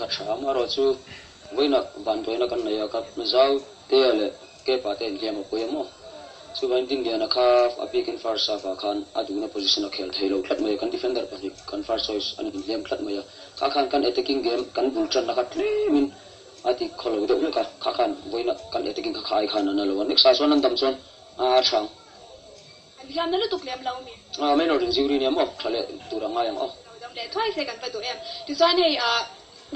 kha tha amaherawhchu vawiinah vanduaina kan nei a, ka Zautea leh Kepa te inhliam a pawi a maw? Chuvangin Dingliana kha a bikin first half ah khan a duhna position a khel thei lo tlat mai a, kan defender pahnih kan first choice an inhliam tlat mai a, kha khan kan attacking game kan bul tanna kha tlemin a ti khaw lo deuh hlek a, kha khan vawiinah kan attacking kha kha ai khan a na lo a, next ah chuan an dam chuan a tha ang. An hliam na lutuk lem lo mi. A minor injury nia maw tha leh tur a ngai ang aw. Lo dam leh thuai se kan va duh em. Tichuan hei ah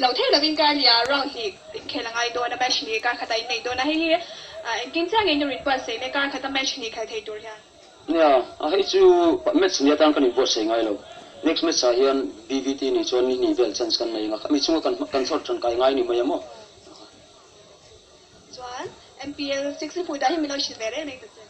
lo thei lovin kar lia round hnih inkhel a ngai dawn a, match hnih kar khatah in nei dawn a, hei hi engtin chiah nge in rin buatsaih le kar khata match hnih khel thei tur hian. Nia, a hei chu match ni atan kan inbuatsaih ngai lo. Next match ah hian BVT nih chuan ni hnih vel chance kan nei ang a, khami chunga kan kan chhawr tangkai ngai ni mai a maw. Chuan MPL 6 i hmuh dan hi min lo hrilh ve reng reng ta che.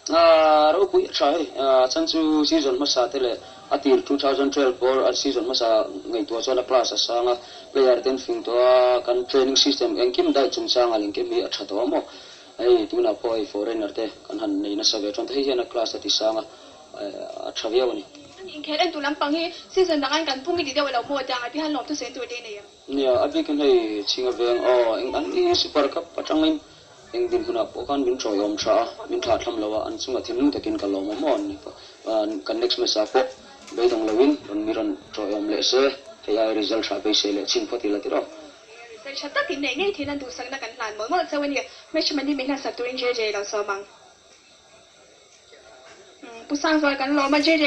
Ropui a tha hei. A chan chu season hmasa te leh a tir 2012 bawr a season hmasa ngaihtuah chuan a class a sang a, player ten fing tawh a, kan training system engkim diet chungchanga engkim hi a tha tawh a maw. Hei tunah pawh hei foreigner te kan han nei nasa ve chuan hei hian a class a ti sang a, a tha viau a ni. Ani inkhel entu lampang hi season dang an kan pung i ti deuh lo maw tiang ah te hian lawmthu sawi tur te i nei em? Nia, a bikin hei Chhinga veng aw, eng an ni Super Cup atangin eng dinhmunah pawh khan min tawiawm tha a, min thlah thlam lo a, an chungah thinlung takin ka lawm awm aw an ni pawh. Kan next match ah pawh beidawng loin rawn mi rawn tawiawm leh se, hei ai result tha beisei leh chhin phawt ila tiraw. Result tha tak in neih ngei theihna duhsakna kan hlan mawlh mawlh chauh a ni. Match mani min hlansak turin JJ lo sawm ang. Pu Sangzual kan lawm a, JJ.